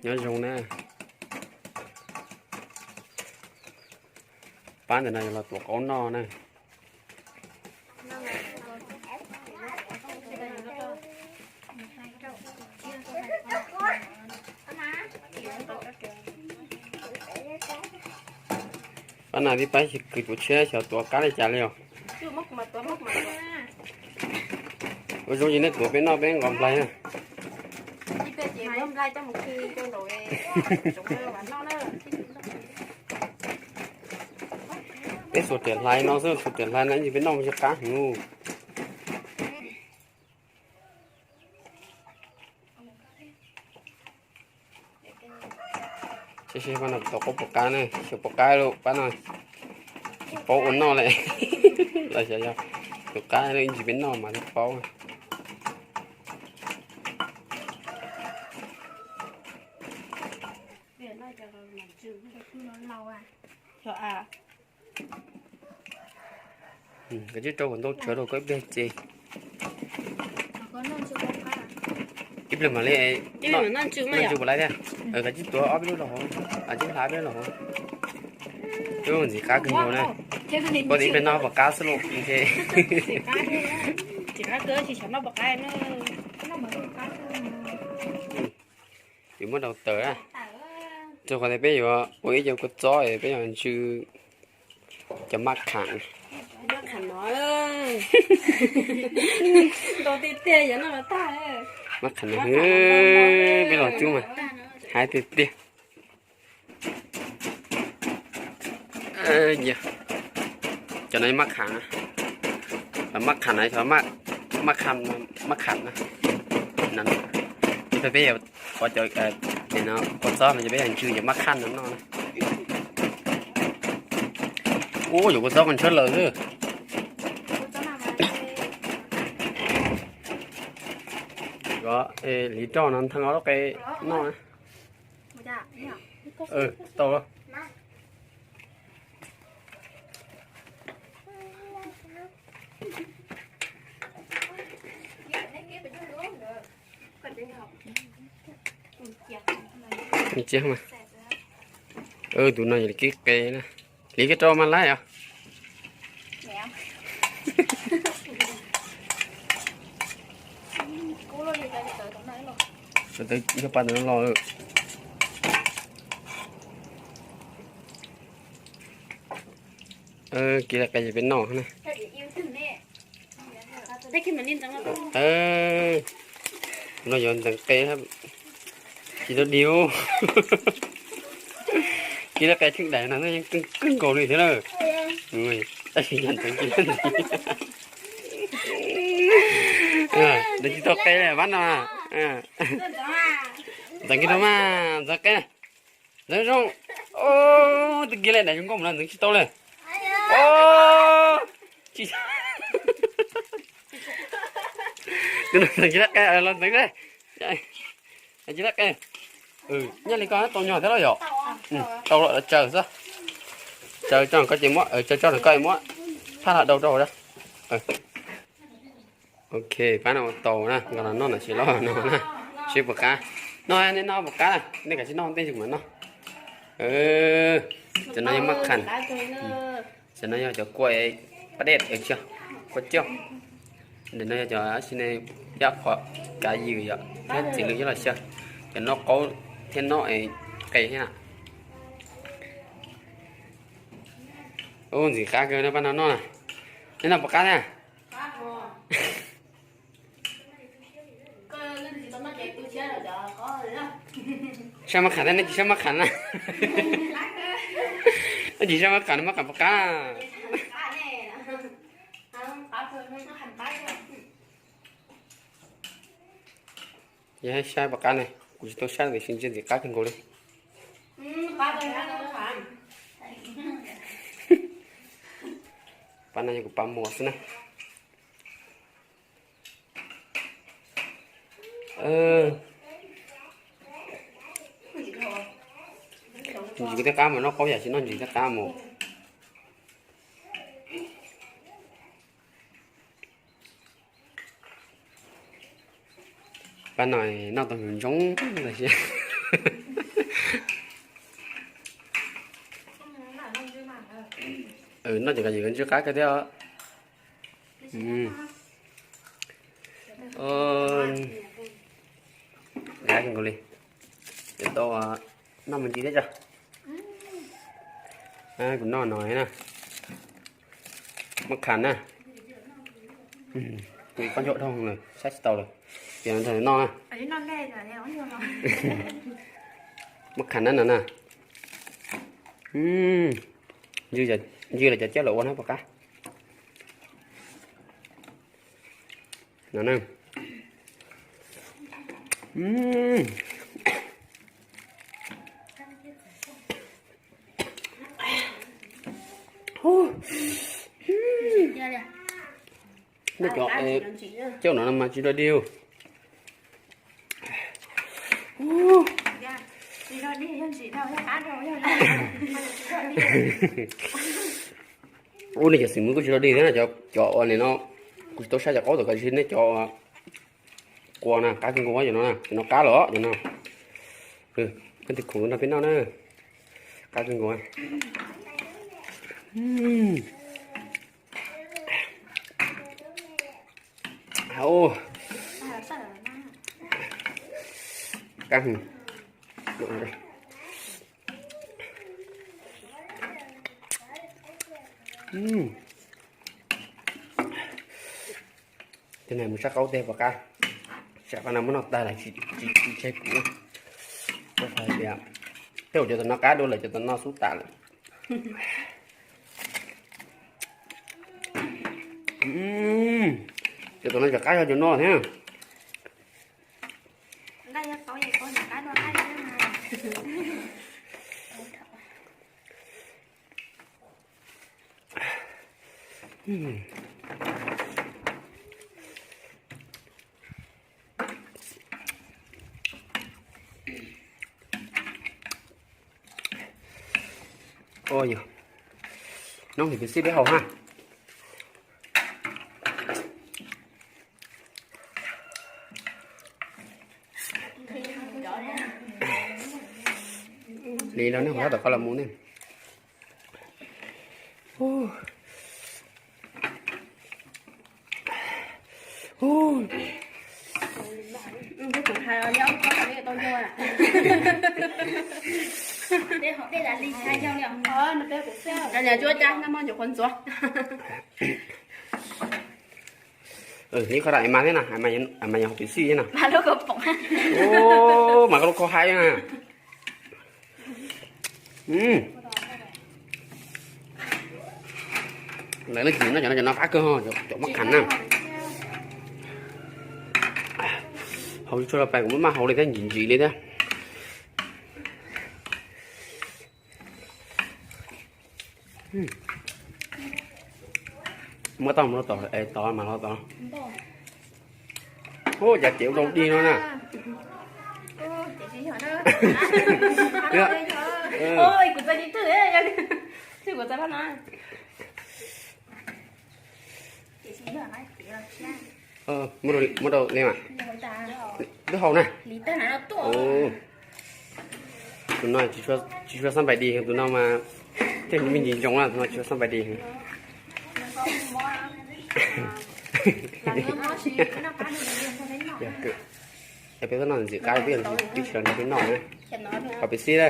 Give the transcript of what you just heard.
Nyob zoo na. Pab ntawm no yuav los tuav qaub noj na. Pab no tib pab kwv tuav tshiab xyov tuav qab li cas li os. Ua zoo ces nej tuav peb noj peb nqos nplaig na. Peb xuas riam hlais no xwb, xuas riam hlais no ib ntsis peb noj mas tsis qab heev. Saib seb pab no tau qaub puas qab ne, xyov puas qab lauj, pab no tsis paub ua noj li. Los xyov yog tus qab ib ntsis peb noj mas thiaj paub. Koj tsis rau kom ntau tsawv rau koj ib pliag ces. Ib pliag mam li noj ntsw puas laib thiab. Koj tsis tuav ob peb lub los hauv, koj tsis hlais ob peb lub los hauv. Twb ntxim qab kawg nkaus na. Ua ib pliag noj puas qab xwb lauj. Yuav muab rau tawm na. Rau qhov tias peb yuav ua ib co kua txob es peb yuav ntsw cov maj kham. Maj kham no peb los cub mas hais tiag tiag. Cov no maj kham, maj kham na, maj kham, maj kham na. Peb yuav ua cov kua txob no ces peb yuav ntsw cov maj kham no noj na. Ub, yuav kua txob koj ntshab lawm xwb. Hliv roj no nthee ob lub qe noj na. Tau. Tus no yog li kib qe na. Hliv kiag rau mas laib os. Yog pab ntawd los. Kib laj qe ces peb noj na. No yuav ntxeev qe, tsis tau diu. Kib laj qe theej dais no yeej kawg nkaus li thiab na. Tab sis yog ntxeev kib laj ntxiv. Ntxeev tsis tau qe li pab no. Ntxeev kiag rau mas, ntxeev qe. Ntxeev zoo. Tus kib laj dais zoo nkauj mus no ntxeev tsis tau li. Tus no ntxeev kib laj qe los ntxeev li. Kib laj qe. Nyob li koj tau nyog thiab los yom. Tau lawm los tsaws xwb. Tsaws tso koj ces muab, tsaws tso koj muab phaj los dau rau hauv. Ok, pab no ua tau na, nqa los noj no tsis loj no na. Seb puas qab. Noj, nej noj puas qab na, nej kav tsij noj tej ntsis kuv mam noj. Cov no yog maj kham. Cov no yog cov kua pab dej, kua coj. Ntawm no yog cov si ne, yaj qhov kav ywm yom, thiab txiv lws coj los xyaw. Cov noj qaub thiab noj qe thiab na. Ub, ntxim qab kawg no pab no noj na. Nej noj puas qab thiab? Saib maj kham thiab, nej tsis saib maj kham na. Nej tsis saib maj kham, maj kham puas qab. Yog saib puas qab ne, kuv tsis tau saib tiam sis ntshe ntxim qab kawg nkaus li. Pab no yog kuv pab muam xwb na. Ntsis kuv thiaj qab mus noj qaub, yam tsis noj ntsis thiaj qab mus. Pab no noj tau ntsoov ntsoov ntawd thiab. Noj cov kab yim ko ntsw qab kawg thiab. Qab kawg nkaus li. Ces tau noj me ntsis thiab tso. Kuv noj no na. Mab kham na. Kuv qab nchoo dhau lawm saib tsis tau lawm. Ces no noj na. Mab kham na no na. Ntsw los cov ciab lawm ua na pom qab. No na. Nej cov coj no mas tsis dog dig. Ub, nej cov xim mub kuj tsis dog dig thiab na, cov uas nim no kuv tsis tau saib cov qaub tom kawg, nej cov qua na qab kawg nkaus cov no na, cov no qab los cov no. Leej twg khoom nrog peb noj na, qab kawg nkaus. Tus no mus sab qaub teg pom qab, tsam qhov no muab noj tag lawm tsis tseg kuv. Rau qhov tias tej zaum cov tom no qab dua lawm, cov tom no xub tas lawm. Cov tom no cov qab yog cov no thiab. Ua yog noj hais peb xij peb haus ha. Li no nej hu sab tom koj los mus ne. Cuab cab noj mov nyuam qhuav ntxuav. Neb kho dam mas thiab na, mas yog hauv pem xij thiab na. Mas koj lub kho haib na. Lawv leej twg noj cov no, cov no qab kawg, cov mab kham na. Haus tsuag tsuag los pais kuv muab maj haus li thiab, ntsim ntsim li thiab. Muab tau mus tod, tod mas los tod. Ub, cas ces ua rau dig no na. Muab rau li mas. Twb hau na. Tus no tsis tshua xab npais dis, tus no mas tej me ntsis ntsoov na, tus no tsis tshua xab npais dis. Peb twb noj ntxim qab, peb tsis los nrog peb noj na. Hauv pem xij na.